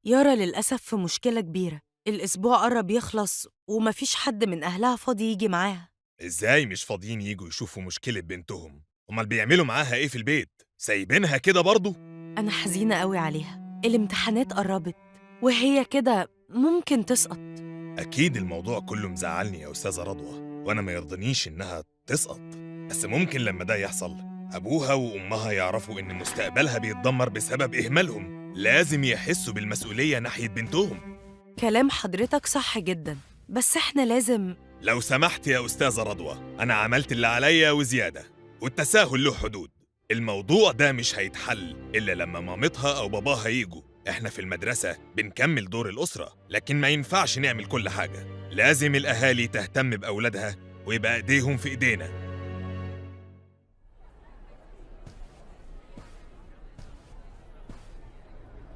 يارا للأسف في مشكلة كبيرة، الأسبوع قرب يخلص ومفيش حد من أهلها فاضي يجي معاها. إزاي مش فاضيين يجوا يشوفوا مشكلة بنتهم؟ أمال بيعملوا معاها إيه في البيت؟ سايبينها كده برضو؟ أنا حزينة قوي عليها، الامتحانات قربت وهي كده ممكن تسقط. أكيد الموضوع كله مزعلني يا أستاذة رضوى، وأنا ما يرضنيش إنها تسقط، بس ممكن لما ده يحصل أبوها وأمها يعرفوا إن مستقبلها بيتدمر بسبب إهمالهم. لازم يحسوا بالمسؤولية ناحية بنتهم. كلام حضرتك صح جدا، بس إحنا لازم. لو سمحت يا أستاذة رضوى، أنا عملت اللي عليا وزيادة، والتساهل له حدود. الموضوع ده مش هيتحل إلا لما مامتها أو باباها يجوا. إحنا في المدرسة بنكمل دور الأسرة، لكن ما ينفعش نعمل كل حاجة. لازم الأهالي تهتم بأولادها ويبقى إيديهم في إيدينا.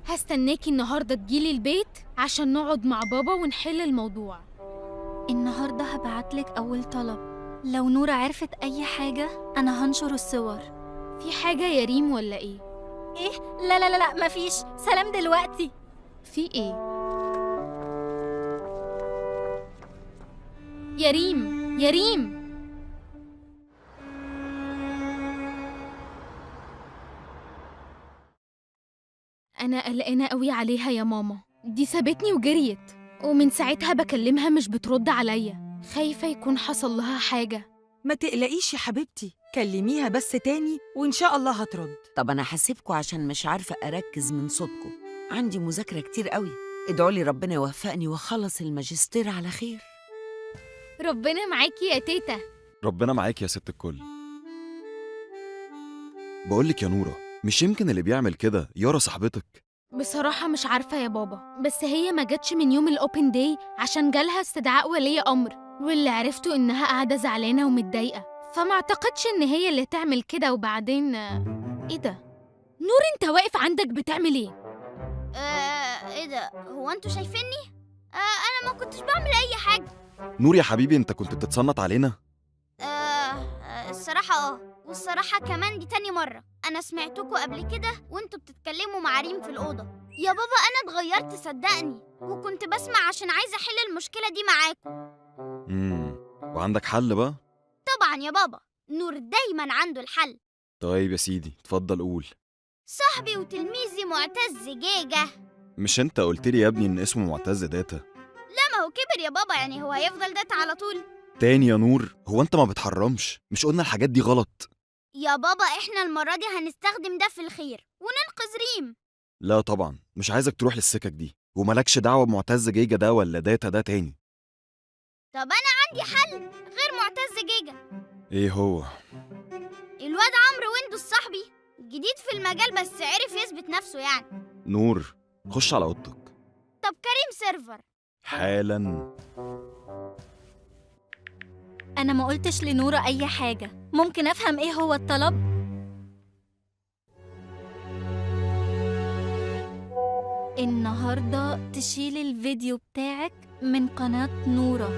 هستناكي النهاردة تجيلي البيت عشان نقعد مع بابا ونحل الموضوع. النهاردة هبعتلك أول طلب، لو نورة عرفت أي حاجة أنا هنشر الصور. في حاجة يا ريم ولا إيه؟ إيه؟ لا لا لا لا، مفيش. سلام دلوقتي. في إيه؟ يا ريم، يا ريم. أنا قلقانة قوي عليها يا ماما، دي سابتني وجريت، ومن ساعتها بكلمها مش بترد عليا، خايفة يكون حصل لها حاجة. ما تقلقيش يا حبيبتي، كلميها بس تاني وإن شاء الله هترد. طب أنا هسيبكوا عشان مش عارفة أركز من صوتكم، عندي مذاكرة كتير قوي. ادعوا لي ربنا يوفقني وأخلص الماجستير على خير. ربنا معاكي يا تيتا. ربنا معاكي يا ست الكل. بقولك يا نورة، مش يمكن اللي بيعمل كده يارا صاحبتك؟ بصراحة مش عارفة يا بابا، بس هي ما جاتش من يوم ال open day عشان جالها استدعاء ولي أمر، واللي عرفته إنها قاعدة زعلانة ومتضايقة، فما اعتقدش إن هي اللي تعمل كده. وبعدين إيه ده؟ نور أنت واقف عندك بتعمل إيه؟ إيه ده؟ هو أنتوا شايفيني؟ أنا ما كنتش بعمل أي حاجة. نور يا حبيبي، أنت كنت بتتصنت علينا؟ الصراحة والصراحة كمان دي تاني مرة أنا سمعتكوا قبل كده وانتوا بتتكلموا مع ريم في الأوضة. يا بابا أنا اتغيرت صدقني، وكنت بسمع عشان عايزة أحل المشكلة دي معاكم. وعندك حل بقى؟ طبعا يا بابا، نور دايما عنده الحل. طيب يا سيدي، اتفضل قول. صاحبي وتلميذي معتز جيجا. مش انت قلت لي يا ابني ان اسمه معتز داتا؟ لا ما هو كبر يا بابا، يعني هو هيفضل داتا على طول؟ تاني يا نور، هو انت ما بتحرمش؟ مش قلنا الحاجات دي غلط؟ يا بابا احنا المرة دي هنستخدم ده في الخير وننقذ ريم. لا طبعا، مش عايزك تروح للسكك دي، وملكش دعوة بمعتز جيجا ده ولا داتا ده تاني. طب أنا عندي حل غير معتز جيجا. ايه هو؟ الواد عمرو ويندوز صاحبي، جديد في المجال بس عرف يثبت نفسه يعني. نور، خش على أوضتك. طب كريم سيرفر حالا. أنا ما قلتش لنورة أي حاجة، ممكن أفهم إيه هو الطلب؟ النهاردة تشيل الفيديو بتاعك من قناة نورة.